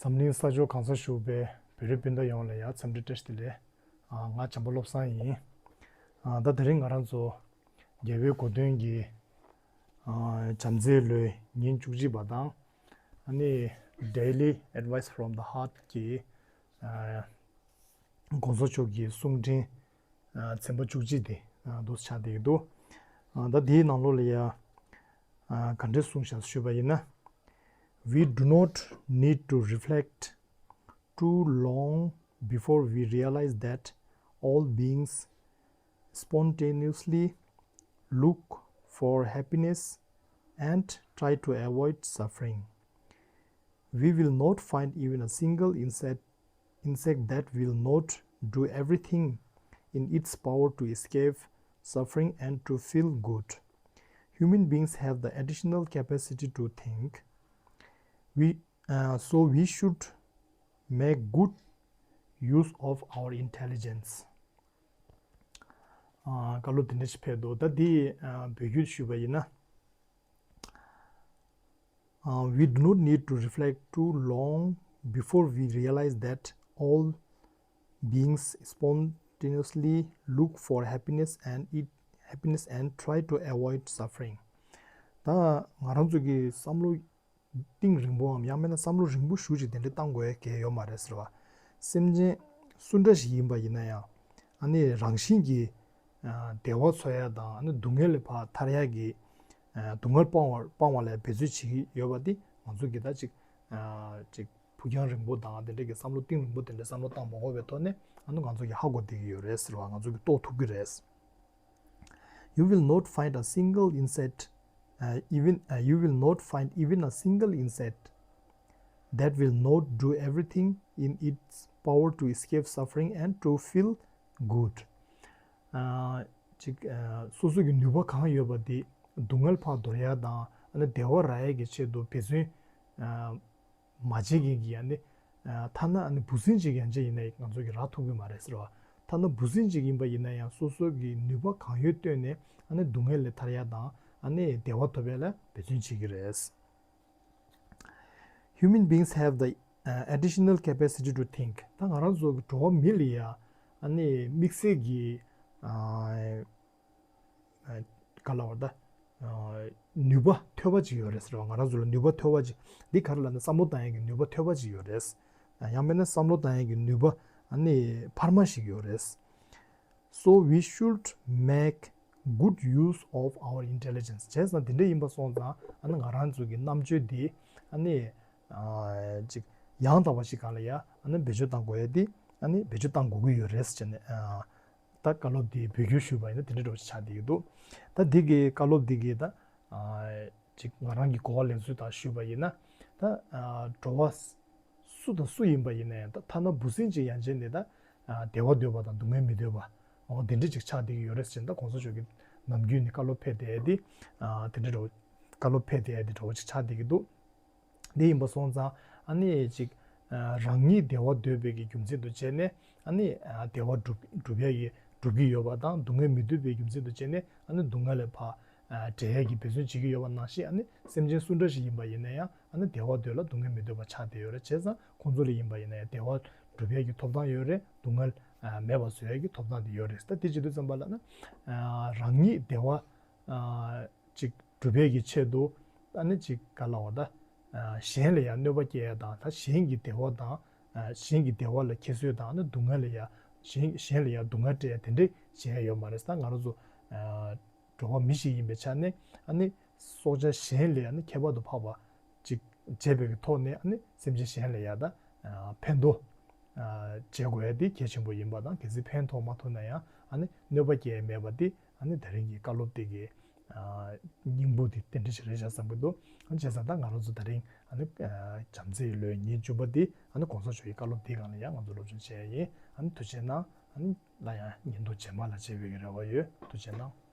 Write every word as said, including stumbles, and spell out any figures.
འཛམ་གླིང་ས་ཕྱོགས་གང་སར་བཞུགས་པའི་བོད་རིགས་སྤུན་ཟླ་ཡོངས་ལ་ཡང་འཚམས་འདྲི་བཀྲ་ཤིས་བདེ་ལེགས། ཨ། ང་བྱམས་པ་བློ་བཟང་ཡིན། ཨ། ད་དེ་རིང་ང་རང་ཚོ་རྒྱལ་བའི་གོ་སྟོན་གྱི་ཨ། བྱམས་བརྩེའི་ལོའི་ཉིན་བཅུ་གཅིག་པ་དང་། ཨ་ནི་Daily Advice from the Heart གྱི་ཨ། གོང་ས་མཆོག་གི་གསུང་འཕྲིན་ཨ། ཚན་པ་བཅུ་གཅིག་དེ་ཨ། འདུག་ཆགས་བསྡད་ཀྱི་འདུག་ཨ། ད་དེའི་ནང་ལོགས་ལ་ཡ་ཨ། ག་འདྲས་གསུངས་བཞག་ཞུས་པ་ཡིན་ན། We do not need to reflect too long before we realize that all beings spontaneously look for happiness and try to avoid suffering. We will not find even a single insect, insect that will not do everything in its power to escape suffering and to feel good. Human beings have the additional capacity to think. We, uh, so we should make good use of our intelligence. ཨ། བཀའ་སློབ་དེ་འདྲ་ཞིག་ཕེབས་འདུག་ད་འདི་ཨ། བོད་བསྒྱུར་ཞུས་པ་ཡིན་ན། Uh, we do not need to reflect too long before we realize that all beings spontaneously look for happiness and it happiness and try to avoid suffering. ད་ང་རང་ཚོ་གི་བསམ་བློ་གཏིང་རིང་པོའམ་ཡང་མིན་ན་བསམ་བློ་རིང་པོ་ཞེ་ཅིག་དེ་འདྲ་བཏང་དགོས་ཡ་གལ་ཡོད་མ་རེད་ཟེར་བ། སེམས་ཅན་སུ་འདྲ་ཞིག་ཡིན་པ་ཡིན་ན་ཡང་ཨ་ནི་རང་བཞིན་གྱིས་ཨ། བདེ་བ་འཚོལ་ཡ་དང་ཨ་ནི་སྡུག་བསྔལ་ལས་ཕར་ཐར་ཡ་གི་ཨ། སྡུག་བསྔལ་སྤང་བ་སྤང་བ་ལ་འབད་རྩོལ་བྱེད་ཀྱི་ཡོད་པ་འདི་ང་ཚོ་གི་ད་ཅིག་ཨ། ཅིག་ཕུགས་རྒྱང་རིང་པོ་དང་དེ་འདྲ་གི་བསམ་བློ་གཏིང་རིང་པོ་དེ་འདྲ་བསམ་བློ་བཏང་མ་དགོས་པའི་ཐོག་ནས་ཨ་ནི་ང་ཚོ་གི་ཧ་གོ་བསྡད་ཀྱི་ཡོད་རེད་ཟེར་བ། ང་ཚོ་གི་རྟོགས་ཐུབ་ཀྱི་རེད། You will not find a single insect, uh, even, uh, you will not find even a single insect that will not do everything in its power to escape suffering and to feel good. ཨ། ཅིག་ཨ། སོ་སོ་གི་ནུས་པ་གང་ཡོད་པ་དེ་སྡུག་བསྔལ་ཕར་འདོར་ཡ་དང་ཨ་ནི་བདེ་བ་རག་ཡ་གི་ཆེད་དུ་འབད་བརྩོན་ཨ། མ་བྱེད་མཁན་གྱི་ཨ་ནི་ཨ། ཐ་ན་ཨ་ནི་འབུ་སྲིན་ཅིག་ཡན་ཆད་ཡིན་ན་ང་ཚོ་གི་རག་ཐུབ་ཀྱི་མ་རེད་ཟེར་བ། ཐ་ན་འབུ་སྲིན་ཅིག་ཡིན་པ་ཡིན་ན་ཡང་སོ་སོ་གི་ནུས་པ་གང་ཡོད་བཏོན་ནས་ཨ་ནི་སྡུག་བསྔལ་ལས་ཐར་ཡ་དང་ཨ་ནི་བདེ་བ་ཐོབ་ཡ་ལ་འབད་བརྩོན་བྱེད་ཀྱི་རེད། Human beings have the uh, additional capacity to think. ད་ང་རང་ཚོ་གི་འགྲོ་བ་མི་ལ་ཡ་ཨ་ནི་དམིགས་བསལ་གྱི་ཨ། ཨ། ག་ལབ་དགོས་རེད་ད། ཨ། ནུས་པ་ཐོལ་པ་ཅིག་ཡོད་རེད་ཟེར་བ། ང་རང་ཚོ་ལ་ནུས་པ་ཐོལ་པ་ཅིག་འདི་ག་རེ་ལབ་ན་བསམ་བློ་བཏང་ཡས་ཀྱི་ནུས་པ་ཐོལ་པ་ཅིག་ཡོད་རེད། ཡང་མིན་ན་བསམ་བློ་བཏང་ཡས་ཀྱི་ནུས་པ་ཨ་ནི་འཕར་མ་ཞིག་ཡོད་རེད། So we should make good use of our intelligence. བྱས་ཙང་དེ་འདྲ་ཡིན་པ་སོང་ཙང་ཨ་ནི་ང་རང་ཚོ་གི་རྣམ་དཔྱོད་འདི་ཨ་ནི་ཨ། ཅིག་ཡང་དག་པ་ཞིག་སྒང་ལ་ཡ་ཨ་ནི་བེད་སྤྱོད་བཏང་དགོས་ཡ་འདི་ཨ་ནི་བེད་སྤྱོད་བཏང་དགོས་ཀྱི་ཡོད་རེད་ཟེར་ནས། ཨ། ད་བཀའ་སློབ་འདི་བོད་བསྒྱུར་ཞུས་པ་ཡིན་ན་དེ་འདྲ་འདྲ་བོ་ཞིག་ཆགས་བསྡད་ཀྱི་འདུག་ད་འདི་གི་བཀའ་སློབ་འདི་གི་ད་ཨ། ཅིག་ང་རང་གི་གོ་བ་ལེན་ཚུལ་དང་ཞུས་པ་ཡིན་ན། ད་ཨ། འགྲོ་བ་སུ་དང་སུ་ཡིན་པ་ཡིན་ན་ཡང་ད་ཐ་ན་འབུ་སྲིན་ཅིག་ཡན་ཆད་ནས་ད་ཨ། བདེ་བ་འདོད་པ་དང་སྡུག་བསྔལ་མི་འདོད་པ། འོ་དེ་འདྲ་ཅིག་ཆགས་བསྡད་ཀྱི་ཡོད་རེད་ཟེར་ན། ད་གོང་ས་མཆོག་གི་ནམ་རྒྱུན་ནས་བཀའ་སློབ་ཕེབས་བསྡད་ཡ་དེ་ཨ། དེ་འདྲ་འདྲ་བོ། བཀའ་སློབ་ཕེབས་བསྡད་ཡ་དེ་འདྲ་བོ་ཅིག་ཆགས་བསྡད་ཀྱི་འདུག་དེ་ཡིན་པ་སོང་ཙང་ཨ་ནི་ཅིག་ཨ། རང་ཉིད་བདེ་བ་འདོད་པའི་གི་རྒྱུ་མཚན་དུ་བྱས་ནས་ཨ་ནི་ཨ། བདེ་བ་སྒྲུབ་སྒྲུབ་ཡ་གི་སྒྲུབ་ཀྱི་ཡོད་པ་དང་སྡུག་བསྔལ་མི་འདོད་པའི་རྒྱུ་མཚན་དུ་བྱས་ནས་ཨ་ནི་སྡུག་བསྔལ་ལས་ཕར་ཨ། བྲལ་ཡ་གི་འབད་བརྩོན་བྱེད་ཀྱི་ཡོད་པ་ནང་བཞིན། ཨ་ནི་སེམས་ཅན་སུ་འདྲ་ཞིག་ཡིན་པ་ཡིན་ན་ཡང་ཨ་ནི་བདེ་བ་འདོད་ལ་སྡུག་བསྔལ་མི་འདོད་པ་ཆགས་བསྡད་ཡོད་རེད། བྱས་ཙང་ཁོང་ཚོ་ལ་ཡིན་པ་ཡིན་ན་ཡང་བདེ་བ་སྒྲུབ་ཡ་གི་ཐོབ་ཐང་ཡོད་རེད། སྡུག་བསྔལ་ཨ། མེད་པ་བཟོ་ཡ་གི་ཐོབ་ཐང་དེ་ཡོད་རེད། ད་དེ་བྱེད་དུས་ཙམ་པ་ལ་ན་ཨ། རང་ཉིད་བདེ་བ་ཨ། ཅིག་སྒྲུབ་ཡས་ཀྱི་ཆེད་དུ་ཨ་ནི་ཅིག་ག་ལབ་དགོས་རེད་ད། ཨ། གཞན་ལ་ཡང་གནོད་པ་སྐྱེལ་ཡ་དང་ད་གཞན་གྱི་བདེ་བ་དང་། ཨ། གཞན་གྱི་བདེ་བ་ལ་ཁྱད་གསོད་དང་ཨ་ནི་སྡུག་བསྔལ་ལ་ཡང་གཞན་གཞན་ལ་ཡང་སྡུག་བསྔལ་སྤྲད་ཡ་དེ་འདྲས་བྱེད་ཡ་ཡོད་མ་རེད། ད་ང་རང་ཚོ་ཨ། འགྲོ་བ་མི་ཞིག་ཡིན་པའི་ཆ་ནས་ཨ་ནི་སྲོག་ཆགས་གཞན་ལས་ཨ་ནི་ཁྱད་པར་དུ་འཕགས་པ་ཅིག་བྱས་པའི་གི་ཐོག་ནས་ཨ་ནི་སེམས་ཅན་གཞན་ལ་ཡང་ད་ཨ། ཕན་ཐོགས་ཨ། བྱེད་དགོས་ཡ་དེ་གལ་ཆེན་པོ་ཡིན་པ་དང་། གལ་སྲིད་ཕན་ཐོགས་མ་ཐུབ་ན་ཡང་ཨ་ནི་གནོད་པ་སྐྱེལ་ཡ་མེད་པ་དེ་ཨ་ནི་དེ་རིང་གི་བཀའ་སློབ་དེ་གི་ཨ། སྙིང་པོ་དེ་དེ་འདྲ་ཞིག་རེད་བཞག་བསམ་གྱི་འདུག་ཨ། བྱས་ཙང་ད་ང་རང་ཚོ་དེ་རིང་ཨ་ནི་ཨ། བྱམས་བརྩེའི་ལོའི་ཉིན་བཅུ་པ་དེ་ཨ་ནི་གོང་ས་མཆོག་གི་བཀའ་སློབ་དེའི་སྒང་ལ་ཡང་ང་ཚོ་སློབ་སྦྱོང་བྱེད་ཡ་ཡིན། ཨ་ནི་ཐུགས་རྗེ་གནང་། ཨ་ནི་སླར་ཡང་ཉིན་ཐོ་རྗེས་མ་ལ་མཇལ་བའི་གི་རེ་བ་ཡོད། ཐུགས་རྗེ་གནང་།